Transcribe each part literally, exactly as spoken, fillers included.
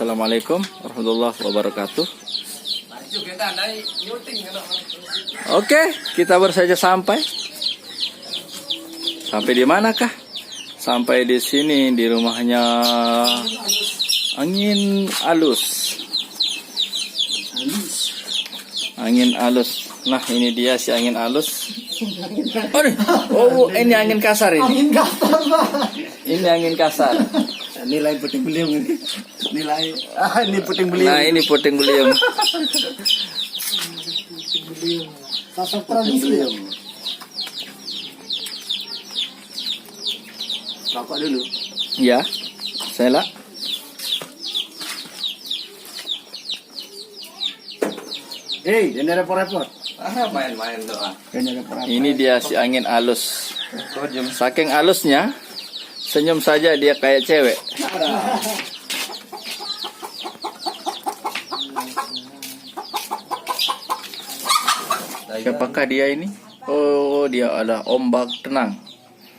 Assalamualaikum warahmatullahi wabarakatuh. Oke, kita baru saja sampai. Sampai di manakah? Sampai di sini, di rumahnya Angin Alus. Angin Alus. Nah, ini dia si Angin Alus. Aduh, oh, ini angin kasar ini. Angin kasar, Pak. Ini angin kasar. Nilai puting beliung ini. Nilai, ah, ini puting beliung. Nah, ini puting beliung. Sosok tradisi. Rokok dulu. Ya, saya lah. Hei, jangan repot-repot. Ah, main-main doang. Jangan repot-repot. Ini dia si Angin Alus. Saking alusnya, senyum saja dia kayak cewek. Siapakah dia ini? Oh, dia adalah Ombak Tenang.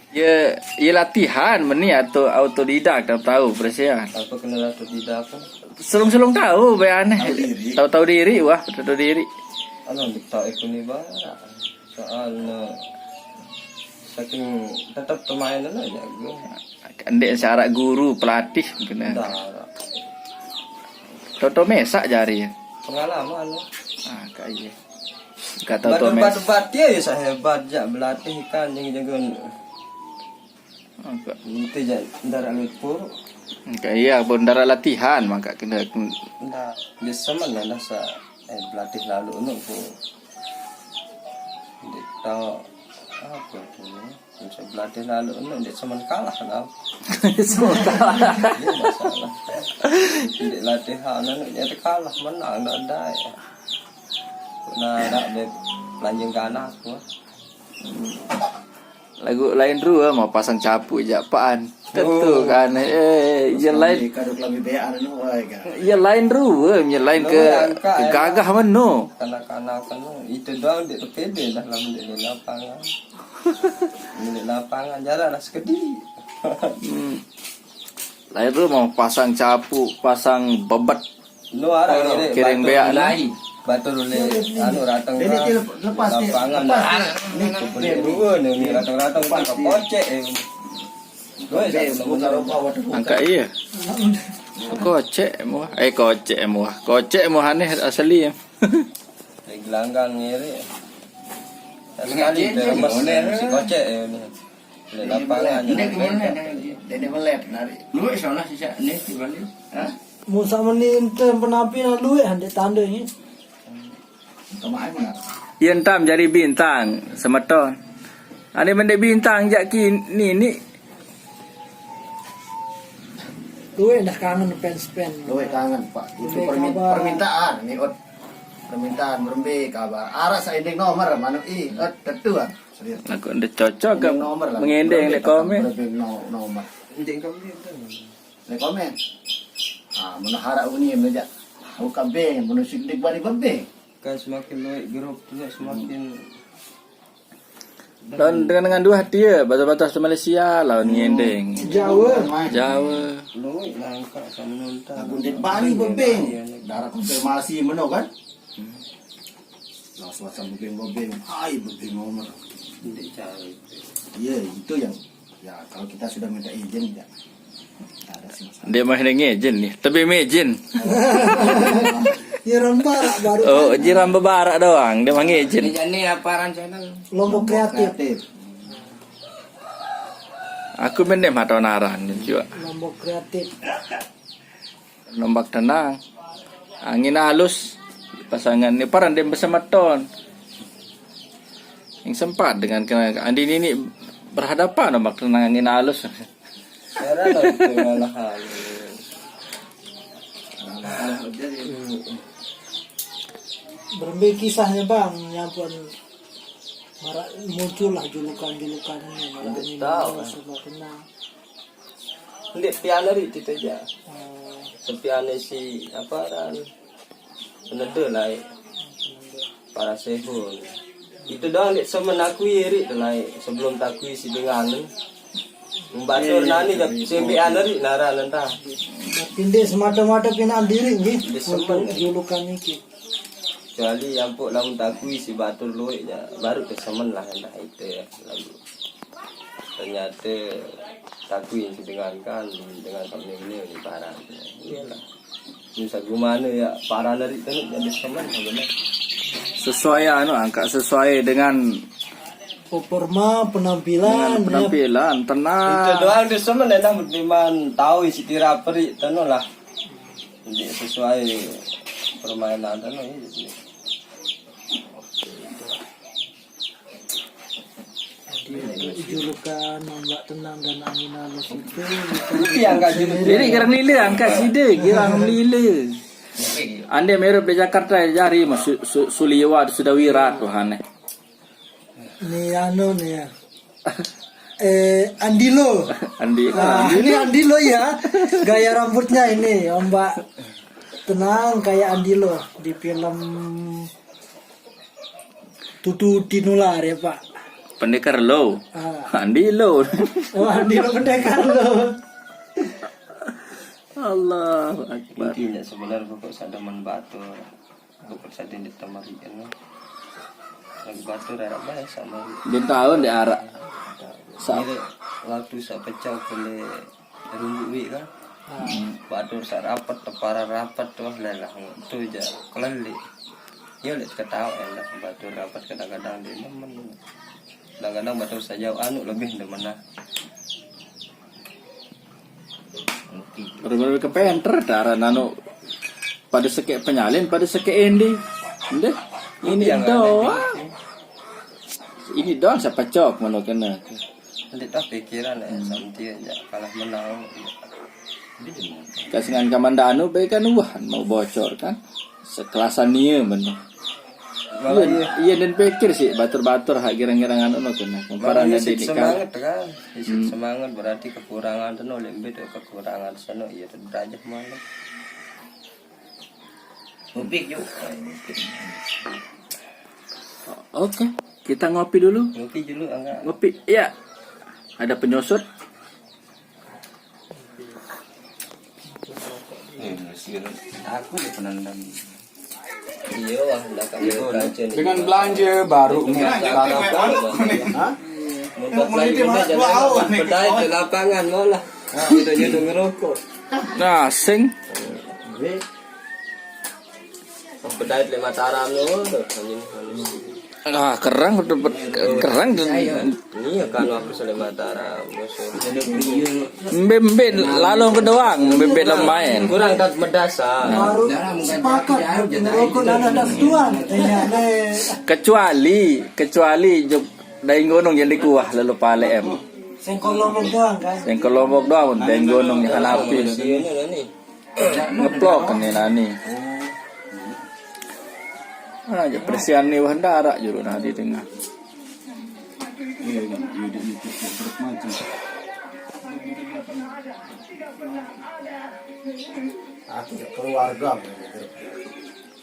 Ya, ya latihan meni atau autodidak, tak tahu persian. Apa kena autodidak apa? Selung-selung tahu be aneh. Tahu diri. Tahu-tahu diri, wah, tahu diri. Anu, tak ikut ni, Bang. Soalnya saking tetap permainan aja gue. Ndek syarat guru, pelatih kena. Ndak. Toto mesak jari. Pengalaman lah. Ah, kak iya. Kata Toto mesak. Batu-batu ya, ya saya hebat jak berlatih kan, jangan-jangan. Angka. Itu jak ndak lupa. Angka iya, pun ndak latihan, maka kena. Ndak, biasa mana dah sa, eh, berlatih lalu nu pun. Ndak tahu apa tu. Bisa berlatih lalu nu, ndak semen kalah tau. Semen kalah. Iya, masalah. Ndak latihan nu, ndak kalah, menang ndak ada. Nah, ndak be pelanjing kalah aku. Lagu lain rua mau pasang capu jak paan. Tentu kan, eh, ya lain. Kado kelambi beak anu, wah, kan. Ya lain rua, ya lain ke, ke gagah meno. Kanak-kanak kan, itu doang di pede dah, lamun di lapangan. Di lapangan jarang lah sekedi. Hmm. Lain rua mau pasang capu, pasang bebet. Nu arah kiring beak ni. Batu dulu, anu, ratang. Jadi kan dia lepas ni, lapangan. Lepas ni. Ni kumpul dua ni, ni ratang-ratang, tak kocek, eh. Angkat iya. Kocek muah. Eh, kocek muah. Kocek muah aneh asli ya. Gelanggang ngiri. Sekali dia lepas, si kocek, eh, ni. Lapangan. Ini kemana? Ini melet nari. Lu salah sisa ni di Bali. Hah? Musa meni ente penapi nak luwih, ande tanda ni. Kemai mana? Yen tam jari bintang semeton. Ane mendek bintang jak kini ni. Luwih dah kangen fans-fans. Luwih kangen, Pak. Itu permintaan ni, Ot. Permintaan berembe kabar. Arah saya nomor manuk i, Ot, tentu kan. Serius. Aku ndak cocok ke mengendeng dek komen. Nomor. Ndak komen. Ndak komen. Ah, meno harap uni meja. Aku kambing, meno sidik bari bebing. Kan semakin luwih grup tu semakin. Lawan dengan, dengan dua hati ya, batas-batas tu Malaysia, lawan ngendeng. Jawa. Jawa. Luwih langkah sama nonton. Aku ndak bari bebing. Darah konfirmasi meno kan. Langsung asam bebing-bebing, ai bebing nomor. Ndak cari. Iya, itu yang, ya, kalau kita sudah minta izin, ya. Ada sih masalah. Dia mah ndak ngejin ni, tapi mejin. Ya, orang barak baru. Oh, jiran bebarak doang, dia mah ngejin. Ini jadi apa rencana? Lombok kreatif. Aku mendem atau naran juga. Lombok kreatif. Nombak tenang. Angin alus. Pasangan ni paran dem besemeton. Yang sempat dengan kena andi nini berhadapan nombak tenang angin alus. Era lah itu malah halus. Berembe kisahnya, Bang, ya ampun. Marak muncullah julukan-julukan ini, marak ini tahu. Ndak pian ri tite ja. Oh. Tapi ane si apa ran? Penede lai. Para sehun. Itu doang dek semen akui ri tu lai. Sebelum takui si dengan. Membatur nani jap sembe ane ri naran entah. Tapi ndeq semata-mata pinaq diriq nggih. Ndeq semen. Untuk julukan niki. Kecuali ampuk lamun takui si batur lueq ya, baru tesemen lah endah ite ya lagu. Ternyata takui yang sedengan kan, dengan kami ini, ini parah. Iyalah. Ini sagumane ya, parah dari tenuk jadi semen sebenarnya. Sesuai anu, angkat sesuai dengan Performa, penampilan, dengan ya. Penampilan, tenang. Itu doang dia semen endah, menimbang tahu isi tira perik, tenuk lah. Jadi sesuai permainan tenuk, iya. Jadi, julukan Ombak Tenang dan Angin Halus itu bukan Tapi yang nggak julukan. Jadi, kira nila angkat sida, kira nila. Ande merep di Jakarta jari mah su, su, Suliwa Sudawira Tuhan eh. Ni anu ni ya. Eh, Andilo. Andi. Ah, ini Andilo ya. Gaya rambutnya ini, Ombak Tenang kayak Andilo di film Tutu Tinular ya, Pak. Pendekar Lo. Ah. Andilo. Oh, Andilo Pendekar Lo. Allahu Akbar. Intinya sebenarnya pokok sademen batur. Pokok sadene temari kan. Lagu batur araq bae sama. Dia tahu dia araq. Sa- Ini waktu sak pecah kele rumbu wi kan. Ah. Batur sak rapet, tepara rapet tuh lelah. Tuh aja kelelih. Ya lek ketawa lah batur rapet kadang-kadang dia nemen. Kadang-kadang batur sajauh anu lebih demen lah. Bener-bener kepenter, daran anu pada sekek penyalin, pada sekek endi. Ndeh, ini yang doang. Aneh. Ini doang siapa cok mano kena. Nanti tak pikiran ya, hmm. Sama dia ya, kalah menang. Kasingan kamanda anu baik kan wah mau bocor kan. Sekelasan nia bener. Malah iya, iya. Iya, dan pikir sih batur-batur hak girang-girang anu no kena. Malah kumparan iya, sip nikah. Semangat kan. Isip hmm. Semangat berarti kekurangan tuh no lembet kekurangan sana iya tuh derajat mana. Mupik yuk. Oke, kita ngopi dulu. Ngopi dulu, enggak. Ngopi, iya. Ada penyusut. Aku udah penendang. Iya, wah, ndak kami belanja nih. Dengan belanja baru nih. Hah? Mau belanja di mana? Bedai di lapangan malah. Kita jadi ngerokok. Nah, sing. Bedai di Mataram lo, tuh, anjing. Ah, kerang udah bet-, kerang tuh. Iya kan waktu sele Mataram. Mbe-mbe lalong ke doang, mbe-mbe lemain. Kurang tak medas ah. Baru sepakat ngerokok dan ada tuan. Kecuali, kecuali juk daing gunung yang dikuah lalu pale em. Sengkol Lombok doang kan? Sengkol Lombok doang, daing gunung yang hanapi. Ngeplok kan ni nani. Ah, ya persian ni wah ndarak juru nadi tengah. Iya, iya, iya, iya, iya, iya, macam. Aku ya keluarga, gitu.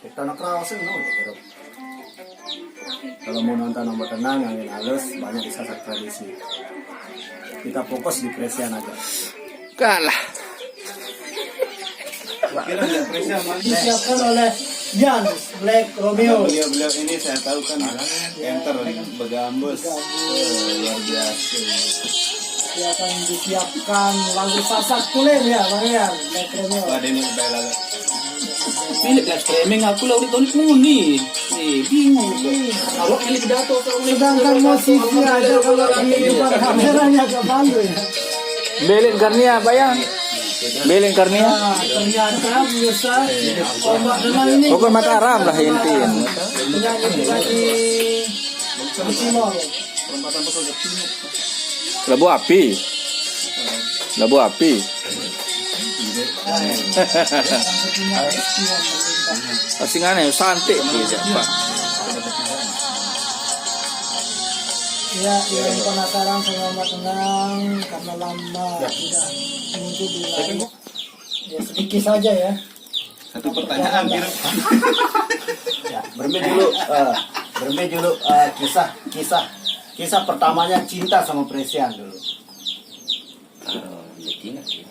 Kita nak rawasin, no, gitu. Kalau mau nonton nomor tenang, angin halus, banyak di Sasak Tradisi. Kita fokus di Presian aja. Kalah. Disiapkan oleh Jan Black Romeo. Beliau-beliau ini saya tahu kan enter begambus. Eh, luar biasa. Dia akan disiapkan lagu Sasak Tulen ya, Bang Yan. Black Romeo. Ada ini udah lagu. Ini live streaming aku lah udah tahun muni. Eh, bingung. Awak ini pidato. Sedangkan musisi aja kalau di depan kameranya agak malu ya. Belin Karnia apa ya? Belin Karnia. Nah, ternyata pemirsa Ombak Tenang ini. Pokok Mataram lah inti. Penyanyi dari Timor. Labu api. Labu api. Pasti ngane santik gitu, Pak. Ya, yang penasaran sama Ombak Tenang karena lama tidak muncul di live. Ya sedikit saja ya. Satu pertanyaan, Kir. Ya, berembe dulu, eh, berembe dulu, eh, kisah, kisah, kisah pertamanya cinta sama Presian dulu. Kalau betina sih.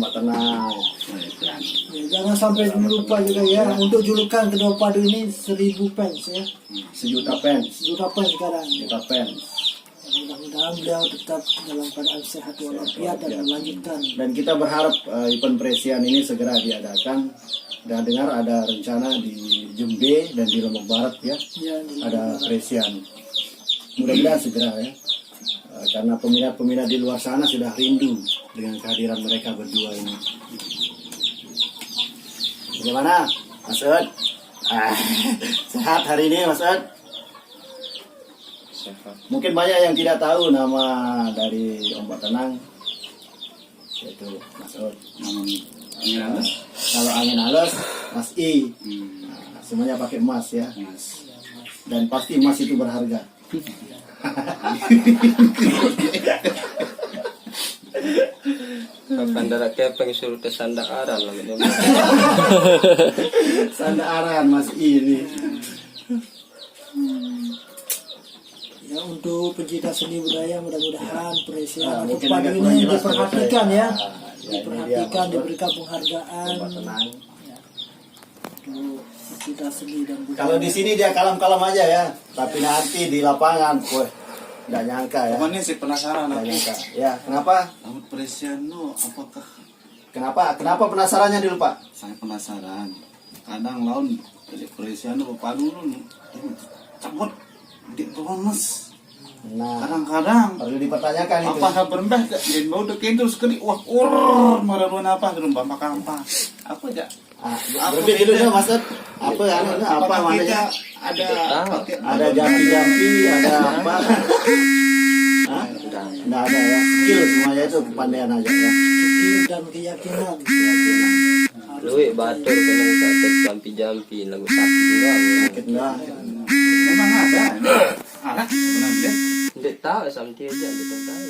Ombak Tenang. Ya, jangan sampai lupa juga ya, untuk julukan kedua padu ini seribu fans ya. Sejuta fans. Sejuta fans sekarang. Sejuta fans. Mudah-mudahan beliau tetap dalam keadaan sehat walafiat dan melanjutkan. Dan kita berharap uh, event Presian ini segera diadakan. Dan dengar ada rencana di Jembe dan di Lombok Barat ya. Ya, di Ada Presian. Mudah-mudahan segera ya. Uh, karena peminat-peminat di luar sana sudah rindu dengan kehadiran mereka berdua ini. Bagaimana, Mas Ud? Ah, sehat hari ini, Mas Ud? Sehat. Mungkin banyak yang tidak tahu nama dari Ombak Tenang, yaitu Mas Ud. Namun, ini halus. Kalau Angin Halus, Mas I. Hmm. Nah, semuanya pakai emas ya. Mas. Dan pasti emas itu berharga. Kapan darah kepeng suruh ke Sanda Aran lah gitu. Sanda Aran, Mas I ini. Ya, untuk pecinta seni budaya, mudah-mudahan Presian Nah, atau mungkin padu agak ini kurang jelas diperhatikan menurut ya. saya. Nah, ya, ini dia, Diperhatikan, Mas Ud. Diberikan penghargaan. Ombak Tenang. Untuk pecinta seni dan budaya. Kalau di sini dia kalem-kalem aja ya, tapi nanti di lapangan, wah, nggak nyangka ya. Cuman ini sih penasaran Nggak aku. Nyangka. Ya, kenapa? Rambut Presian tuh apakah Kenapa? Kenapa penasarannya dulu, Pak? Saya penasaran. Kadang lawan Presian tuh padu lu cabut di bonus. Nah, Kadang-kadang perlu dipertanyakan itu. Apa hal berembah tak? Dia mau udah kentul sekali. Wah, ur, marah dua apa? Terus bapak kampa. Aku aja. Ah, berhenti dulu deh, Mas Ud. Apa anu, apa Apakah namanya? Kita ada pakai Ada jampi-jampi, ada apa? Hah? Nggak ada ya. Skill semuanya itu kepandaian aja ya. Skill dan keyakinan. Luwih batur kena tak jampi-jampi lagu sakit doang. Sakit enggak? Memang ada. Anak sebenarnya. Ndak tahu sampai aja ndak tahu.